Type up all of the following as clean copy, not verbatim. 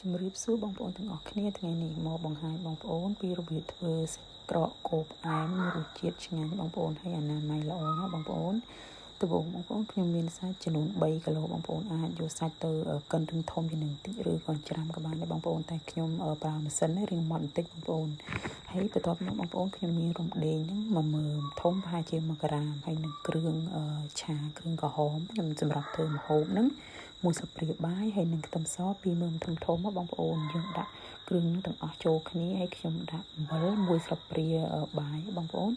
ជំរាបសួរបងប្អូនទាំងអស់គ្នាថ្ងៃនេះមកបង្ហាញបងប្អូនពីរបៀបធ្វើសាច់ក្រកគោផ្អែមរសជាតិឆ្ងាញ់បងប្អូនហើយអនាម័យល្អណាស់បងប្អូនដំបូងបងប្អូនខ្ញុំមានសាច់ចំនួន3គីឡូបងប្អូនអាចយកសាច់ទៅកិនរឹងធំជាងនឹងតិចឬក៏ច្រាំក៏បានដែរបងប្អូនតែខ្ញុំប្រើម៉ាស៊ីនរៀងម៉ត់បន្តិចបងប្អូនហើយបន្ទាប់មកបងប្អូនខ្ញុំមានរំដេងហ្នឹងមួយមើមធំប្រហែលជា1ក្រាមហើយនឹងគ្រឿងឆាគ្រឿងក្រហមខ្ញុំសម្រាប់ធ្វើម្ហូបហ្នឹងមួយស្លាបព្រាបាយហើយនឹងខ្ទឹមសពីរមើមធំធំបងប្អូនយើងដាក់គ្រឿងទាំងអស់ចូលគ្នាហើយខ្ញុំដាក់អំបិលមួយស្លាបព្រាបាយបងប្អូន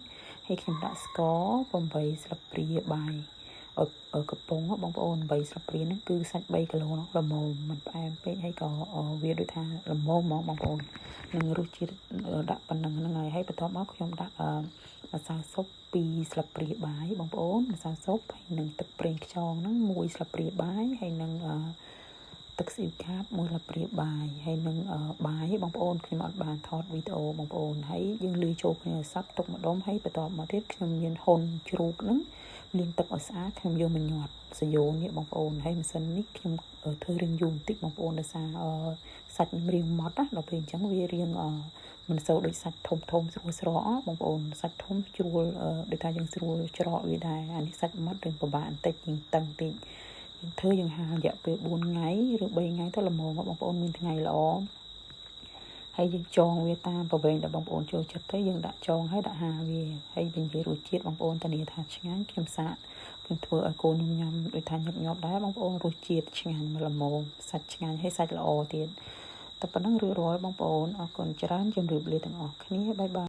ហើយខ្ញុំដាក់ស្ករ8ស្លាបព្រាបាយកំប៉ុងបងប្អូន8ស្លាបព្រាហ្នឹងគឺសាច់3គីឡូនោះល្មមមិនផ្អែមពេកហើយក៏វាដូចថាល្មមហ្មងបងប្អូននឹងរសជាតិដាក់ប៉ុណ្្នឹងហ្នឹងហើយហើយបន្ទាប់មកខ្ញុំដាក់ម្សៅស៊ុប2ស្លាបព្រាបាយបងប្អូនម្សៅស៊ុបហើយនឹងទឹកប្រេងខ្យងហ្នឹង1ស្លាបព្រាបាយហើយនឹងទឹកស៊ីអ៊ីវខាបមួយស្លាបព្រាបាយហើយនឹងបាយបងប្អូនខ្ញុំអត់បានថតវីដេអូបងប្អូនហើយយើងលាយចូលគ្នាសព្វទុកម្ដុំហើយបន្តមកទៀតខ្ញុំមានហ៊ុនជ្រូកហ្នឹងលាងទឹកឲ្យស្អាតខ្ញុំយកមកញាត់សយោនេះបងប្អូនហើយម៉ាស៊ីននេះខ្ញុំធ្វើរៀងយូរបន្តិចបងប្អូនដោយសារសាច់រៀងម៉ត់ណាដល់ពេលអញ្ចឹងវារៀងមិនសូវដូចសាច់ធំធំស្រួលស្រកបងប្អូនសាច់ធំជ្រួលដូចថាយើងស្រួលច្រកវាដែរអានេះសាច់ម៉ត់រៀងពិបាកបន្តិចជាងតឹងតិចយើងធ្វើយើងហាលរយៈពេល4ថ្ងៃឬ3ថ្ងៃទៅល្មមបងប្អូនមានថ្ងៃល្អហើយយើងចងវាតាមប្រវែងដែលបងប្អូនចូលចិត្តទៅយើងដាក់ចងហើយដាក់ហាវាហើយវិញនិយាយរសជាតិបងប្អូនធានាថាឆ្ងាញ់ខ្ញុំសាកខ្ញុំធ្វើឲ្យកូនខ្ញុំញ៉ាំដូចថាញឹកញាប់ដែរបងប្អូនរសជាតិឆ្ងាញ់មកល្មមសាច់ឆ្ងាញ់ហើយសាច់ល្អទៀតតែប៉ុណ្្នឹងរួចរាល់បងប្អូនអរគុណច្រើនជម្រាបលាទាំងអស់គ្នាbye bye.